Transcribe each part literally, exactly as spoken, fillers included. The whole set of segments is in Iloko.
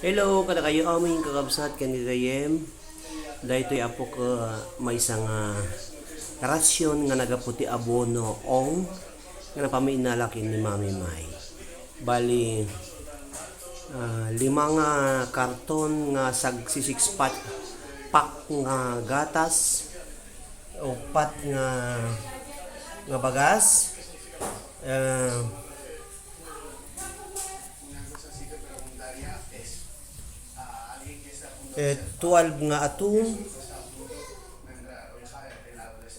Hello, kadakayo amin kakabsat ken gagayyem. Daytoy apok, ah, maysa nga rasyon nga naggapu ti abono ong nga napaminnala ken ni Mami May. Bali, ah, lima nga karton nga sagsi six pack, pack nga gatas, upat nga, nga bagas, ah, eh, twelve nga atum,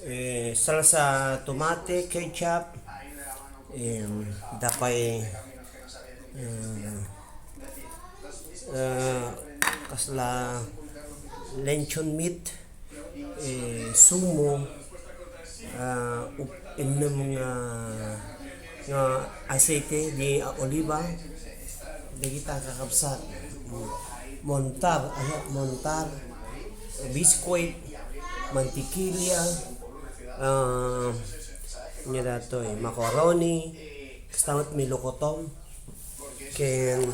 eh, salsa tomate, ketchup, eh, dapay, eh, eh, kasla lechon meat, eh, sumo, ah, up-, innem nga, nga aseite di oliba, dagita kakabsat, mm, montar, ano, montar, biscuit, mantikilya, ah, nya datoy, macaroni, kasta met milokotom, ken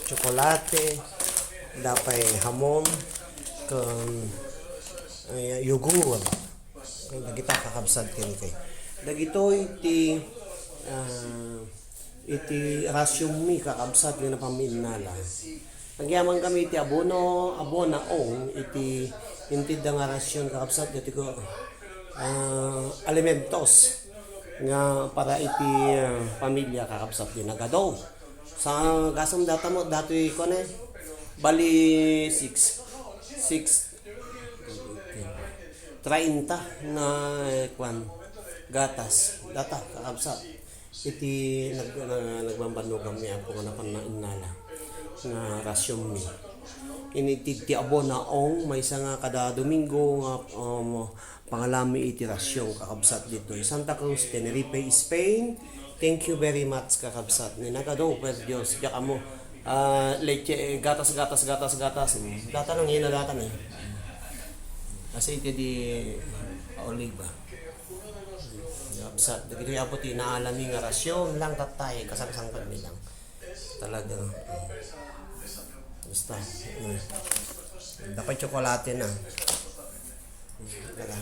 tsokolate, dapay hamon, ken, eh, yogurt. Ken dagita kakabsat ken kay. Dagitoy ti, ah, iti rasyonmi kakabsat nga napaminnala. Agyaman kami iti abono, abona ong iti intedda nga rasyon kakabsat dati ko, ah, alimentos nga para iti, ah, pamilya kakabsat di nagado. Sa gasam data mo, datoy ko na eh. Bali, six. Six. Trainta na, eh, kwan, gatas. Data, kakabsat. Iti nag-, na-, nagbambannugan mi apo nga napannainnala nga rasyonmi. Ini ti, ti abona ong maysa nga kada Domingo nga, um, pangalami iti rasyon kakabsat ditoy Santa Cruz, Tenerife, Spain. Thank you very much, kakabsat. Ni nagado, per Dios, diak amo, ah, leche, eh, gatas, gatas, gatas, gatas. Data nang ina, data na. Kasi iti di oliba. Kakabsat, dagiti apo ti naalami nga rasyon lang tattay, kasangsangan mi lang. Talaga. Basta. Mm. Dapat tsokolate na. Tara.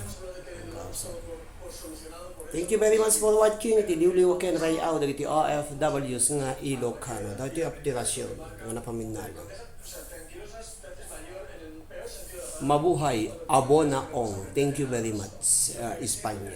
Thank you very much for watching iti Liwliwa ken Ray-aw dagiti O F Ws nga Ilocano. Dagiti aptirasyon nga napaminnala. Mabuhay, Abona Ong. Thank you very much, uh, Espanya.